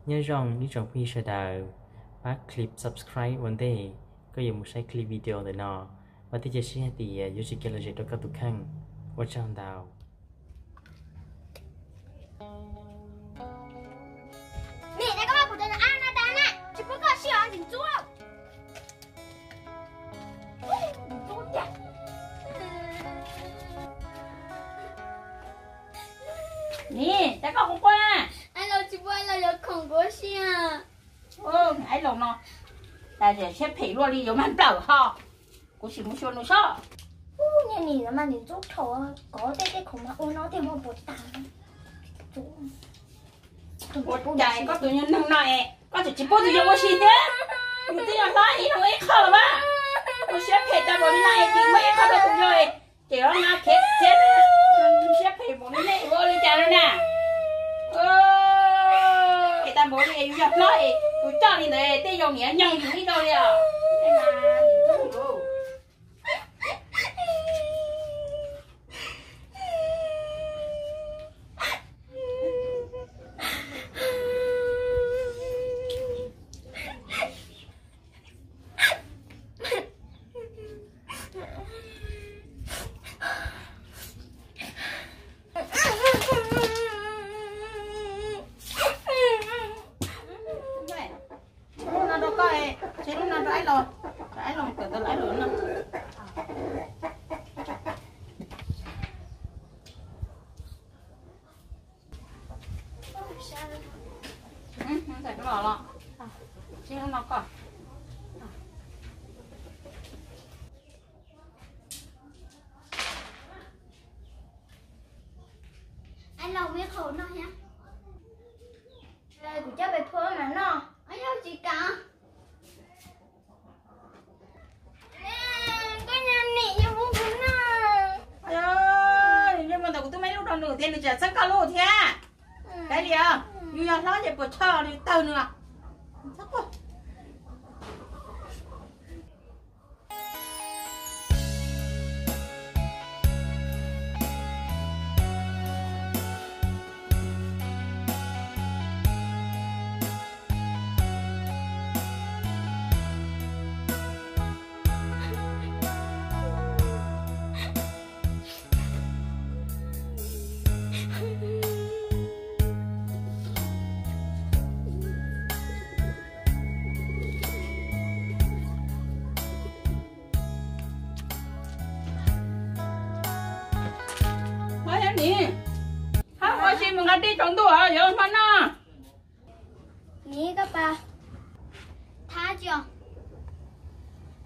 Nyob zoo ib tsoom phooj ywg sawv daws, pab click subscribe ua ntej koj yuav mus saib clip video ntawm no, vam thiab cia siab hais tias yuav tsis cia lom zem rau koj tus kheej. Ua tsaug ntau. Nim, cas koj quaj quaj na? Tsis pub los yuav khoom kuv siab. Aib laus no, tas siab phem luaj li yuav mag nplawm ho. Kuv sim mus xyuas nws sob. Niag nim no mas nim ntxub dhau, kov tej tej khoom mas ua no tej muag puas tas. Ua cas koj tus nyuag neeg no es koj tseem tsis pub tus yawg ua si thiab? Nws twb yog hlob ib leeg ib qho los mas. Ua siab phem tag npaum li no es tsis muaj ib qho rau tus yawg, ces ob no khiav thiab. Siab phem npaum li nej ua li cas no na? Phem tag npaum li es yus yog hlob es tus coj li ntawd tej yau niam nyoog yus ib zaug li os. Lub no rau koj, tseg lub no rau aib los, rau aib los kawm ntawv los aib los noj. Tseg lub no koj. Aib los muaj ib qho noj thiab. Kuv coj pes phua mam noj. Aib yog tsis kam. Koj nyuag nim yuav muab kuv noj. Aib, mus ntawm kuv twb muab ib lub rau nws thiab nws tseem txhawb koj lub thiab. Kav liam, yus yog hlob ces puas tshaj li tawg nws. Hab ua si mus nqa dej tsaus ntuj yog hmo no. Nim koj pas thab tsi os.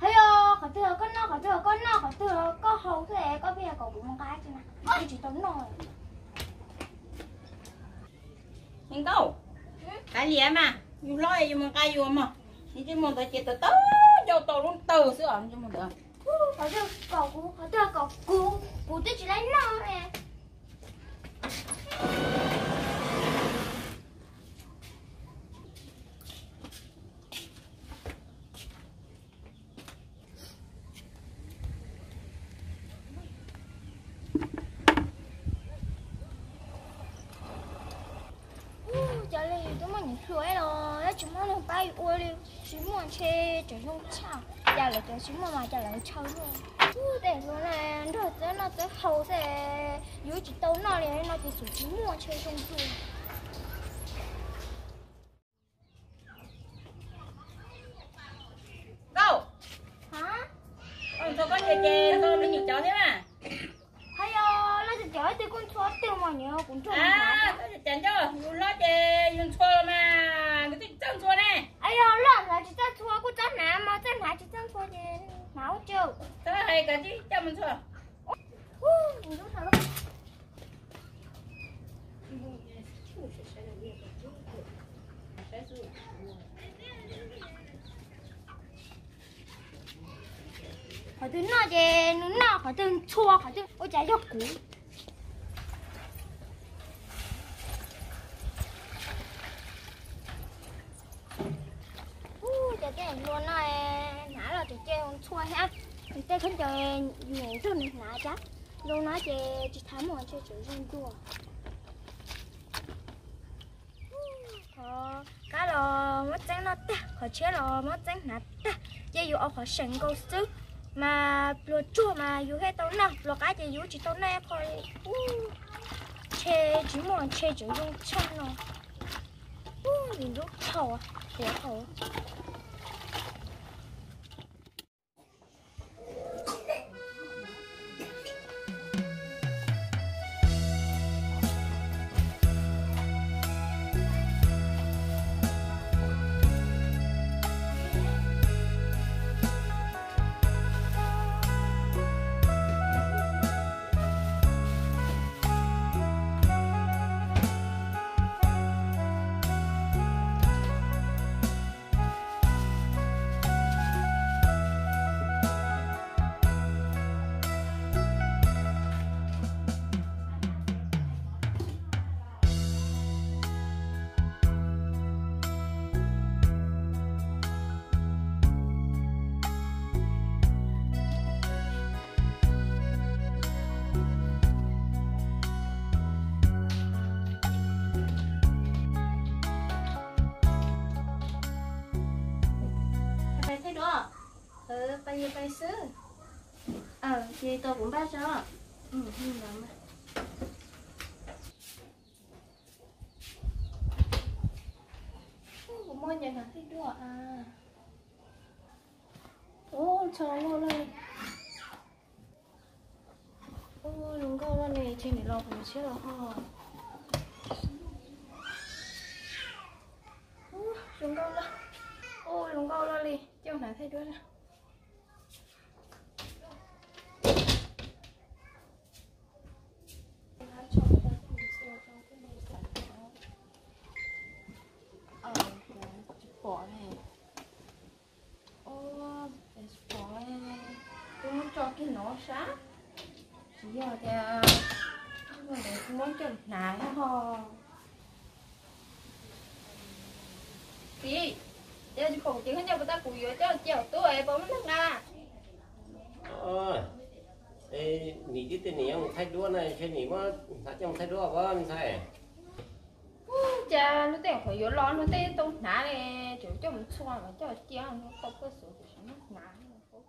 Hab yog qhov twg koj noj, qhov twg koj noj, qhov twg koj haus xwb koj pheej kom kuv mus nqa tsi na, kuv tsis tau noj. Nkauj, kav liam mas, yus hlob yus mus nqa yus mog. Nws tsis mus ntawd ces tawv tawv ncau tau lub tawg xwb os, nws tsis mus ntawd. Qhov twg kom kuv, qhov twg kom kuv, kuv twb tsis laib noj ne. Cas li twb muaj niam hluas los tsis muaj neeg pab yus ua li, tsis muaj ntshe tseem zoo tshaj. Cas lawv cov tsis muaj mas cas lawv ntshaw luaj. Tej hluas na nrog txawb noj txawb haus xwb, yus tsis tau noj li no ces xyov tsis muaj ntshe zoo dua. Nkauj, koj ntxhua koj ces ces ntxhua me nyuam cov thiab na. Hab yog leej twg cov twg kuj ntxhua twg mas nyob kuv nrog nws hnav. Koj cas ncauj yus hlob ces yus ntxhua los mas nws twb tsis txawj ntxhua ne. Yog loj hnav tsis txawj ntxhua kuj txhob hnav mas txawj hnav tsis txawj ntxhua ces hnav ua tsaug. Txhob hais koj tsis coj mus ntxhua. Qhov twg noj ces nws noj, qhov twg ntxhua, qhov twg ua cas yog kuv. Ub, cov tej hluas no hnav los tseem cia ntxhua thiab. Tej khaub ncaws nws nrog nws hnav thiab. Zoo no ces tsis tau muaj ntshe tseem zoo dua. Thov Tag qhov tshiab los muab txeeb hnav tag, ces yus ua qhov seem nkaus xwb. Mas pluas tsuag mas yus thiaj tau noj, pluas qab ces yus tsis tau noj ib qho li. Ntshe tsis muaj, ntshe tseem zoo tshaj no. Ub, ntxub dhau, qhuav dhau. Pais thaij duab, pais xwb. Ces tos kuv npaj tso. Kuv muab nyias hnav thaij duab a. Ub, txho nkauj loj li. Ub, zoo nkauj loj li, tseg nim los kuv tshiab los ho. Ub, zoo nkauj loj. Ub, zoo nkauj loj li, coj hnav thaij duab na. Tsis pom ne. Ub, tsis pom ne. Twb muab tso kiag no sab. Tsis yog tias, muab coj hnav ho. Txiv, yog tsis pom kuv cev khaub ncaws puas tau kuv yuav coj cia hauv tub es puas muaj neeg nqa? Nim tib tug nim yuav mus thaij duab na, ntshe nim muab hnav coj mus thaij duab os me ntxhais. Cas hnub tej qhov yuav los hnub tej tau hnav li, tseem coj mus txhua mas coj cia tau poj xov tam sim no hnav. Tus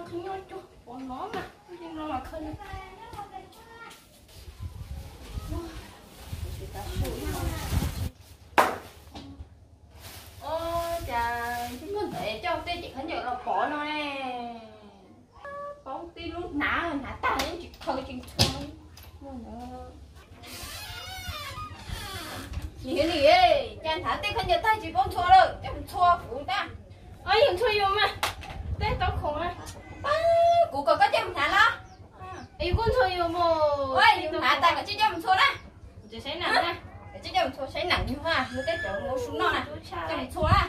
qhov nyob cuag pom no mas, no mas khaws li. Ua cas tsis muaj ntawd coj tej cev khaub ncaws los pov no ne? Poob tib lub hnav, hnav tag yeej tsis khaws tsis txhua. Nim, nim, cas hnav tej khaub ncaws tag tsis paub ntxhua lawm, coj mus ntxhua kuv ntag. Yus ntxhua yus mas, tej tau khoom. Kuv kom koj coj mus hnav los? Yus kuj ntxhua yus mus. Yus hnav tas kom tsij coj mus ntxhua na. Kom tsij coj mus ntxhua saib nam yus ha, nws tej cov mus su noj na, coj mus ntxhua na.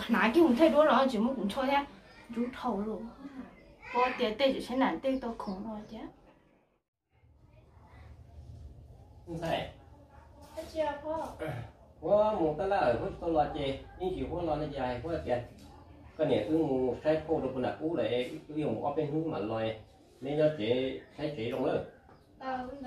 Hnav kiag mus thaij duab los tsis muab kuv ntxhua thiab, ntxub dhau lawm. Pom tias tej tseem saib nam tej tau khoom no thiab. Ntxhais, huab mus tab laj huab tsis tau los ces ib ntsis huab los no ces hais huab tias koj niam wb mus saib phauj rau puag nram ub lawm, wb yuav mus ob peb hnub mam los, neb nyob tsev saib tsev zoo lawm. Cas hnub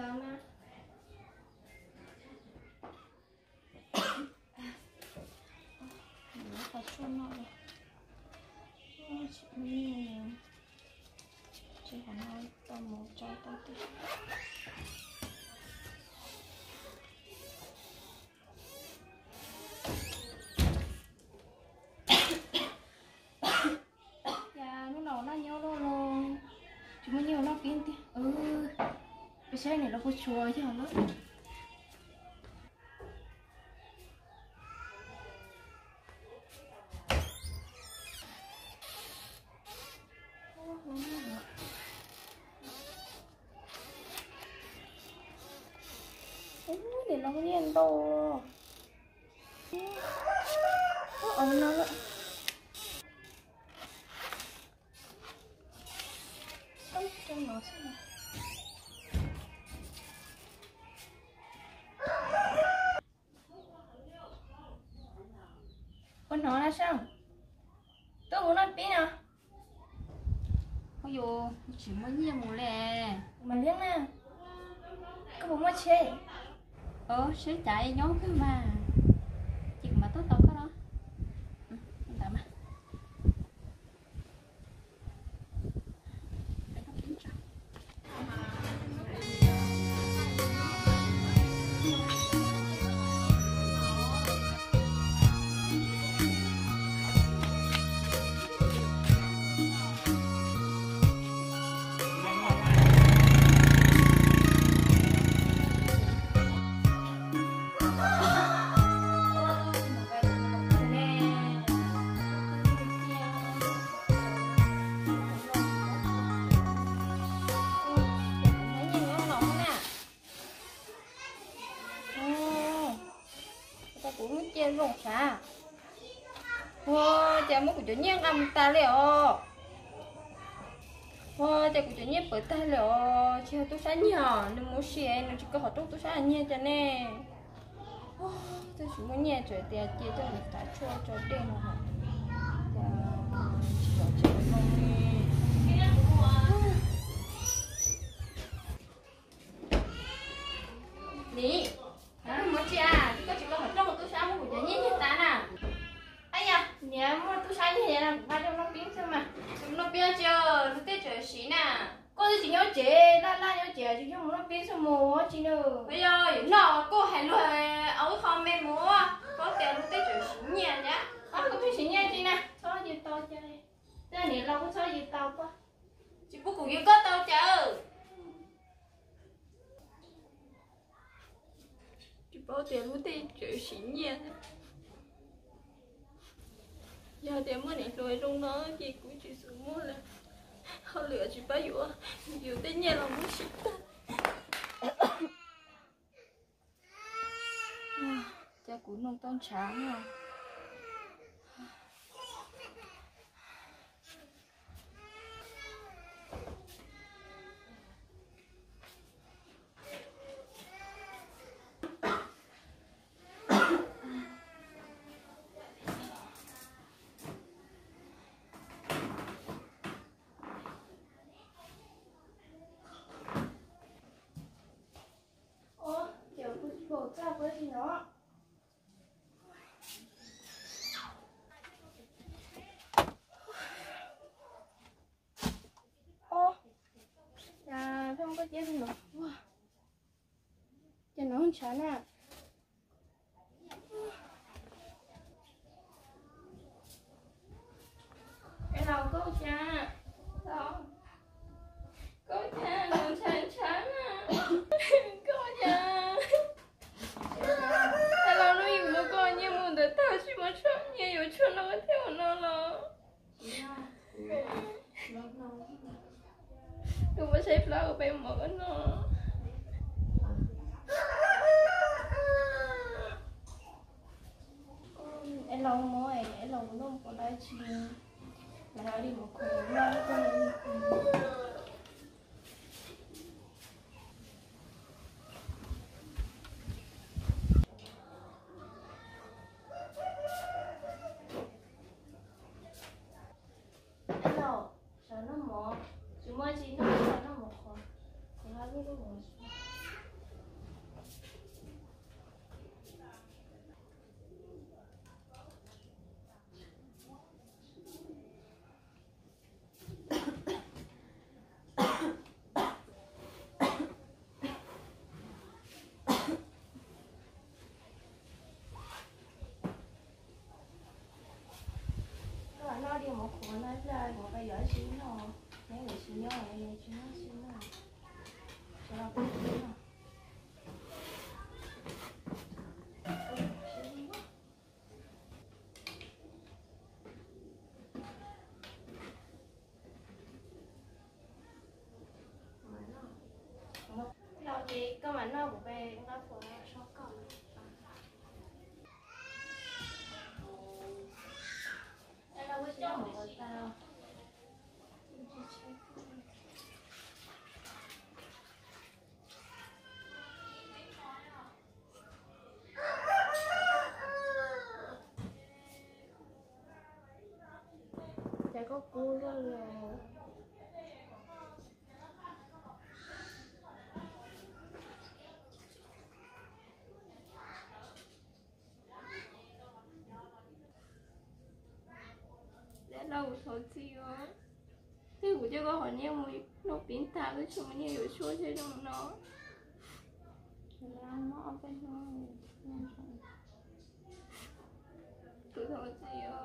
no noj nyob loj los tsis muaj nyiaj noj pib tiag. Peb saib niam los puas tshuav yog lawm. Ub, niam los nyiaj ntau. Ub, no lawm. Sab, tuaj mus noj pib no. Ua yus tsis muaj nyiaj mus li. Mas liab na, koj puas muaj tsheb? Tsheb cav nyob kawg mas, ces kuv mam tuaj tos koj no. Ntawd mas. Ua, kuv lub cia zoo sav. Ua, cas muab kuv cov nyiaj nqa mus tas li os. Ua, cas kuv cov nyiaj pawv tag li os. Tsis yog tub sab nyiag os, nws mus ua si nws tsis kho qhov rooj tub sab nyiag cas ne. Twb tsis muaj nyiaj, tseem tias cia coj mus tav tshuaj tso dej no hos. Cas tsis zov tsev zoo li. Nim, mus tsis, koj tsis kho qhov rooj tub sab muab kuv cov nyiaj nyiag tas na. Ab yam, niam muaj tub sab nyiag na, kuv nqa coj mus noj pib xwb mas. Mus noj pib tsis, luag tej tseem siv na. Koj twb tsis nyob tsev, laj laj nyob tsev tsis yog mus noj pib xwb mus tsis nws. Yog yus noj kuj hais luag, wb qho me mus, koj tias luag tej tseem siv nyiaj thiab. Koj twb siv nyiaj tsis na, txhob yws tau cas. Tej niam laus kuj txhob yws tau pob. Tsis pub kuv yws koj tau cas. Tsis paub tias luag tej tseem siv nyiaj. Yog tias muaj niam hluas zoo no ces kuv tsis xav muaj lawm. Hauj lwm tsis paub yuav, yus tej nyiaj los muab siv tag. Cas kuv noj tau ntshav no. Ua, cas pheej koj ciab li no. Ua, cas no ntshav na. Es los koj cas, koj cas no ntshav ntshav na. Koj cas, es los lub yus muab koj nyiaj mus ntawd tag tsis muaj tshuaj nyiaj yuav tshuaj no thiab ua no los. Kuv mus saib plaub peb mov no. Es los mov, es los mus noj puas dab tsi, los li mov kho noj. Ab, sawv noj mov, tsis muaj tsi noj, noj mov qhuav, kuv hab lub lub mov. Koj mam noj diav mov qhuav no, ib pliag kuv mam yuav ib sim noj, neb yuav sim nyob, tsis noj sim noj, sawv los kuv sim noj. Los ces koj mam noj, kuv pe nqa puav tso koj. Kub kub los. Dab laug thov txim os. Twb kuv coj koj hom nyiaj mus noj pib tag, twb tsis muaj nyiaj yuav tshuaj thiab zoo no. Kuv thov txim os.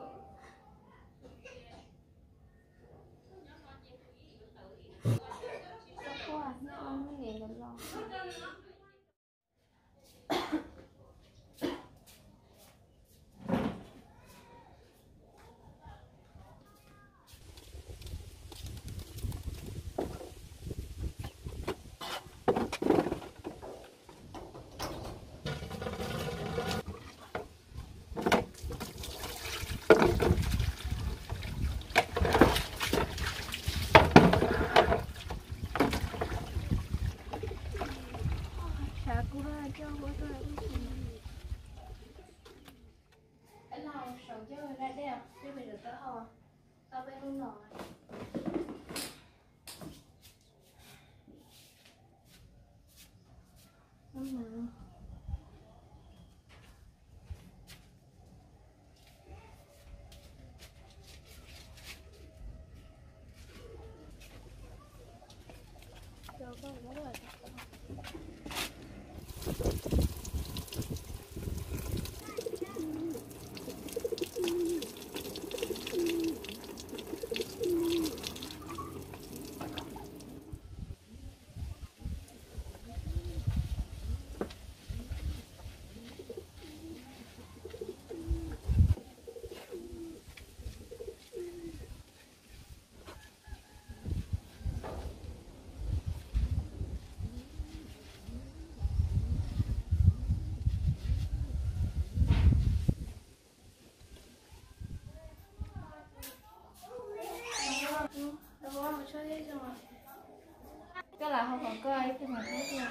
Koj lam hau kom koj ib pliag mas koj.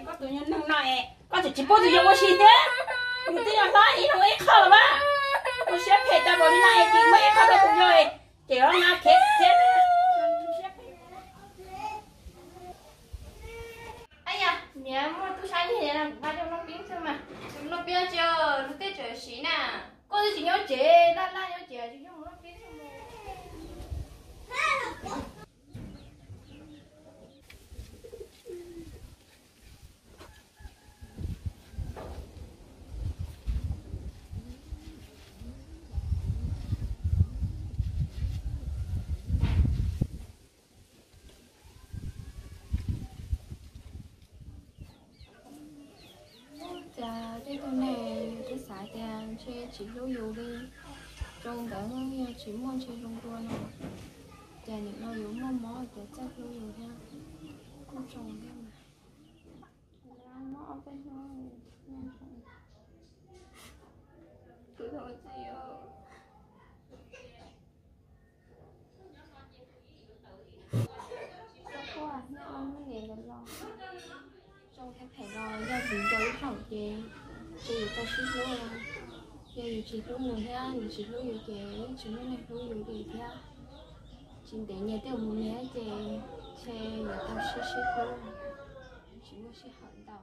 Koj tus nyuag neeg no es koj tseem tsis pub tus yau ua si thiab. Tus twb yog hlob ib leeg ib qho los mas, ua siab phem tau npaum li no es tsis muaj ib qho rau tus yau, ces ob na khiav thiab. Niam, muaj tub sab nyiag no kuv nqa coj noj pib xwb mas. Noj pib tsis, luag tej tseem siv na. Koj twb tsis nyob tsev, laj laj nyob tsev tsis coj mus noj pib xwb mas. Cas tej tug neeg yus twb xav tias ntshe tsis hlub yus li, zoo nkauj yog tsis muaj ntshe zoo dua no, cas nim no yuav muaj mob tias txawj hlub yus thiab, kuj zoo thiab mas. Mob ob peb hnub. Kuv thov txim os. Koj quaj, nyob muab niam los. Zoo thiab phem los yog tsis nco ib zaug ces, ces yus tau sib hlub. Yog yus tsis hlub nws thiab nws tsis hlub yus ces tsis muaj neeg hlub yus li thiab. Tsis ntev nyias twb mus nyias ces ntshe yuav tau sib sib hlub, tsis muaj sij hawm ntau.